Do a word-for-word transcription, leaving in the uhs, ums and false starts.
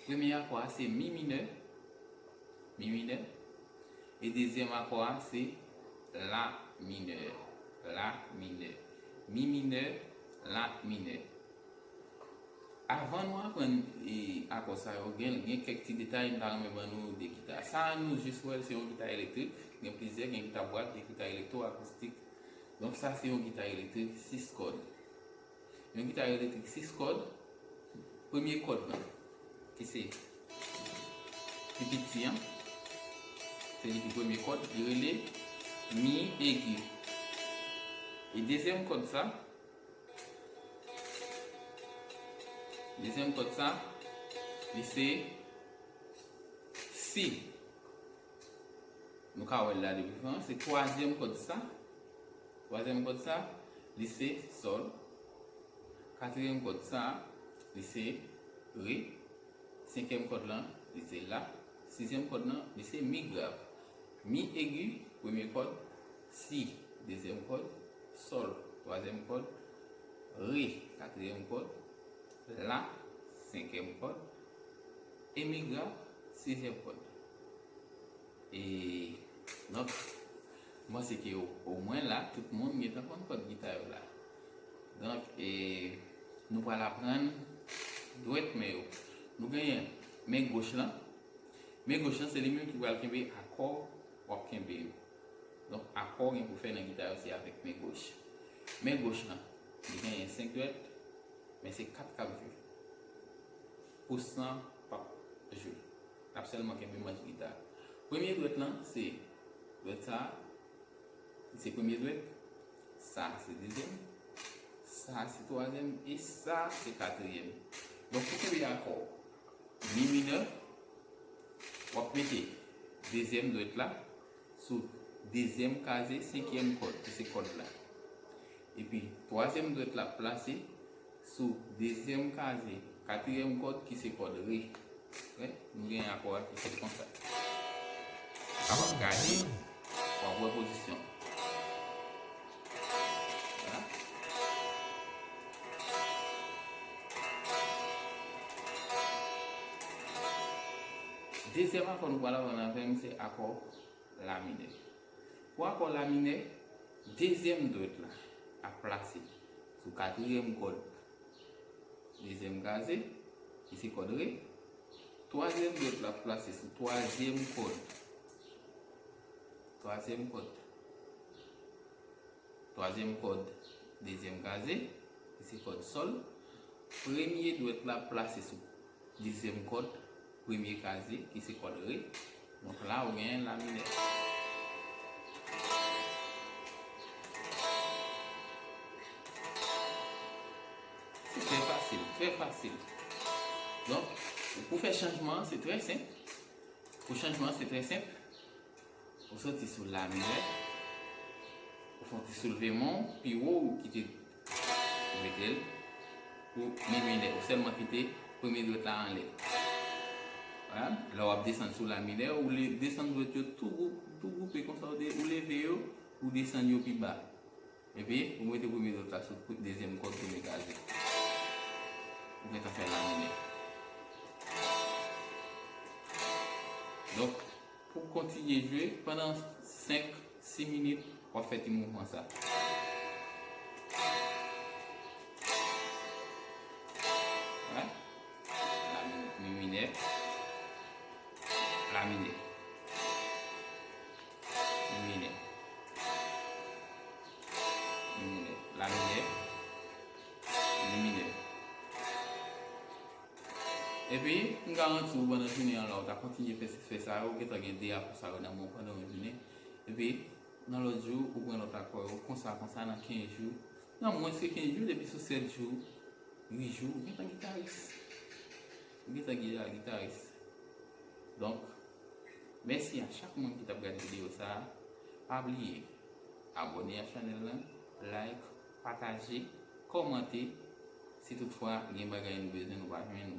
Premye akò a se mi minè, mi minè. E dezyèm akò a se la minè, la minè, mi minè, la minè. Avan nou aprann e, akò sa yo, gen, gen kèk ti detay m ta renmen ban nou de gita. Sa a nou jis wè l se yon gita elektrik, gen plizyè, gen gita bwat, gen gita elektwo akoustik. Donk sa se yon gita elektrik sis kòd. Yon gita elektrik sis kòd, premye kòd lan, ki se pi piti an, se li ki premye kòd, li rele mi egi. E dezyèm kòd sa, dezyèm kòd sa, li se si. Nou ka wè l la depi fè an, se twazyèm kòd sa. Twazyèm kòd sa, li se sòl. Katriyèm kòd sa, li se re. Senkyèm kòd lan, li se la. Sizyèm kòd lan, li se mi grav. Mi egi, premye kòd, si, dezyèm kòd, sòl, twazyèm kòd, re, katriyèm kòd, la, senkyèm kòd, e mi grav, sizyèm kòd. E, donk, m panse ke o, omwen la, tout moun gentan konn kòd gita yo la. Donk, e, nou pral aprann dwèt men yo. Nou genyen men goch lan. Men goch lan, se li menm ki pral kenbe akò w ap kenbe yo. Donk, akò w gen pou fè nan gita yo, se avèk men goch. Men goch lan, li genyen senk dwèt, men se kat k ap jwe. Pou san p ap jwe. L ap sèlman kenbe manch gita. Premye dwèt lan, se dwèt sa a, se premye dwèt. Sa a se dezyèm. Sa a se twazyèm. E sa a se katriyèm. Donk, pou kenbe akò mi minè, w ap mete dezyèm dwèt la sou dezyèm kaze senkyèm kòd, ki se kòd la. Epi, twazyèm dwèt la plase sou dezyèm kaze katriyèm kòd, ki se kòd re. Wè, nou gen akò a ki fèt konsa. Apre w ap gade, w ap wè pozisyon. Vwala. Dezyèm akò nou pral aprann avè m se akò la minè. Pou akò la minè, dezyèm dwèt la ap plase sou katriyèm kòd dezyèm kaze, ki se kòd re. Twazyèm dwèt la ap plase sou twazyèm kòd. Twazyèm kòd. Twazyèm kòd dezyèm kaze, ki se kòd sòl. Premye dwèt la ap plase sou dezyèm kòd premye kaze, ki se kòd re. Donk la, ou genyen la minè. Se trè fasil, trè fasil. Donk, pou fè chanjman an, se trè senp. Pou chanjman an, se trè senp. Ou soti sou la minè, ou fè yon ti soulve men w pi wo, ou kite, ou mete l pou mi minè. Ou sèlman kite premye dwèt la anlè. Wala. Lè w ap desann sou la minè, ou le-, desann dwèt yo tou gwoup, tou gwoupe konsa, ou de-, ou leve yo, ou desann yo pi ba. Epi, ou mete premye dwèt la sou dezyèm kòd premye kaze. Ou gentan fè la minè. Donk, pou kontinye jwe, pandan senk, sis minit, w ap fè ti mouvman sa. Wè? La mi, mi minè. La minè. Mi minè. Mi minè. La minè. Mi minè. Epi, m garanti w pandan jounen an la, ou ta kontinye fè, fè sa yo, ou gentan gen de akò sa yo nan men w pandan yon jounen. Epi, nan lòt jou, ou pran lòt akò yo, konsa, konsa, nan kenz jou. Nan mwens ke kenz jou, depi sou sèt jou, uit jou, ou gentan gitaris. Ou gentan gita-, gitaris. Donk, mèsi a chak moun ki t ap gade videyo sa a. Pa bliye abòne a chanèl lan, like, pataje, kòmante. Si toutfwa gen bagay nou bezwen, nou pa jwenn,